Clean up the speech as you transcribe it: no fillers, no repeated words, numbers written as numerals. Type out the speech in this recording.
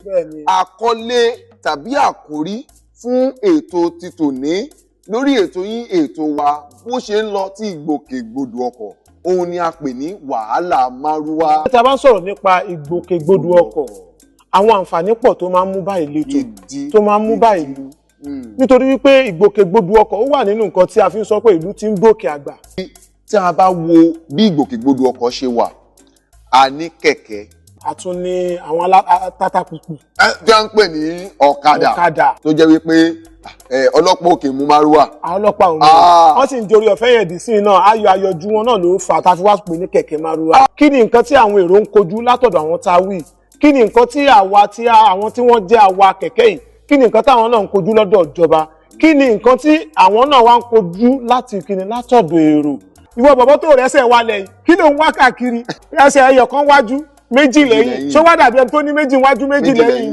Bẹ́ẹ̀ni. Àkọlé tàbí àkórí fún ètò ti tòní lórí ètò yín, ètò wa, Bó Ṣe ń Lọ, tí ìgbòkègbodò ọkọ̀, òun ni a pè ní wàhálà márúwá. Tí a bá ń sọ̀rọ̀ nípa ìgbòkègbodò ọkọ̀, àwọn àǹfààní pọ̀ tó máa ń mú bá ìletò, tó máa ń mú bá ìlú, nítorí wípé ìgbòkègbodò ọkọ̀, ó wà nínú nǹkan tí a fi ń sọ pé ìlú ti ń gòkè àgbà. Tí a bá wo bí ìgbòkègbodò ọkọ̀ ṣe wà, a ní kẹ̀kẹ́. A tún ní àwọn tátàpùpù. Tí wọ́n ń pè ní ọ̀kadà. Ọ̀kadà. Tó jẹ́ wípé ọlọ́pàá òkè mú márúwà. Àwọn ọlọ́pàá ò ní. Wọ́n sì ń jorí ọ̀fẹ́ yẹn dì sí iná ayọ̀ ayọ̀jú wọn náà ló fà á tá a fi wá pè ní kẹ̀kẹ́ márúwá. Kí ni nǹkan tí àwọn èrò ń kojú látọ̀dọ̀ àwọn tá a wí? Kí ni nǹkan tí àwa tí àwọn tí wọ́n jẹ́ àwa kẹ̀kẹ́ yìí, kí ni nǹkan táwọn náà ń kojú lọ́dọ̀ ìjọba? Kí ni nǹkan tí àwọn náà wá ń kojú láti kíni látọ̀dọ̀ èrò? Ìwọ bọ̀bọ̀ tó rẹ́sẹ̀ wálẹ̀ yìí, kí ló ń wá káàkiri? Ẹsẹ̀ ẹyọ kan wájú, méjì lẹ́yìn. Ṣé wá dàbí ẹni tó ní méjì wájú, méjì lẹ́yìn?